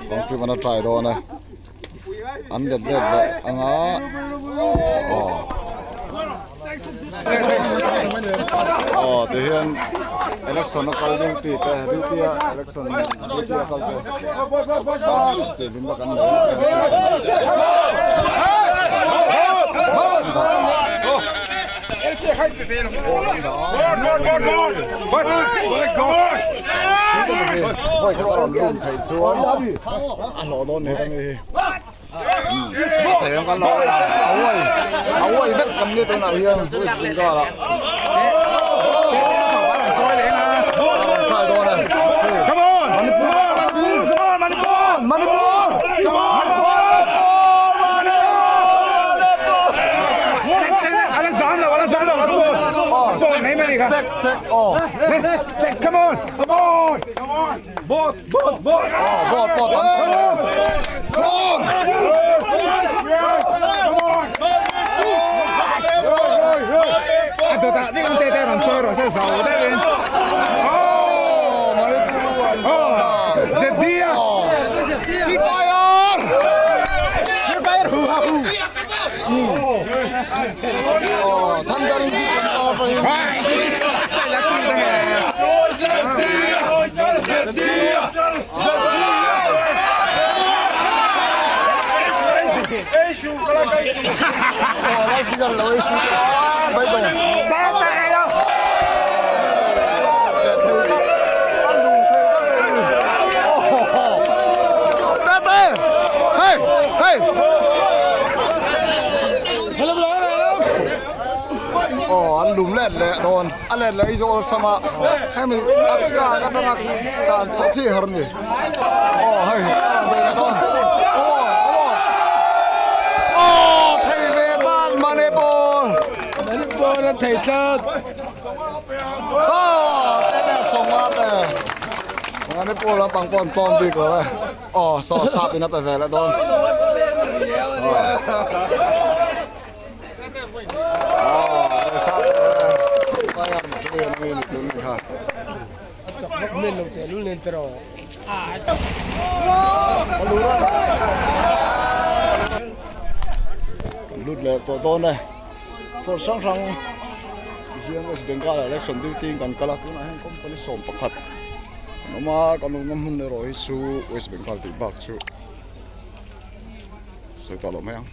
Famkim an a try dawn e. An let let leh anga aw. Aw ti hian election a kal duty te duty a election duty a kal te tih hlim na kan nei Vawi khat a rawn lum theih chuan a hlawh dawn ni ta mi hi a thei ang kan lo a uai a uai vek kan ni tunah hian West Bengal ah a rawn try dawn e Manipur Manipur Check check aw Check come on come on come on bot bot bot aw bot bot tam tak come on A dawtah chiah ang tete rawn chawi rawh se zo deuhin aw Manipur an ZD a Free fire Free fire hu ha hu aw Thundering Zip kan kal atangin Aw an lum let leh dawn a let leh hi chu awlsam a hemi a kan atanga kan chhoh chi har a ni aw hei a rawn bei leh dawn aw aw aw thei ve tan Manipur Manipur a thei tlat aw tete sawng a pe Manipur lampang pawh an tlawm bik lo e aw saw sap in a pe ve leh dawn Lut leh tawh dawn e force hrang hrang hian West Bengal election duty in kan kal a tunah hian company 11 an awm a kan awmna hmun erawh hi chu West Bengal tih bak chu sawi tawh loh mai ang.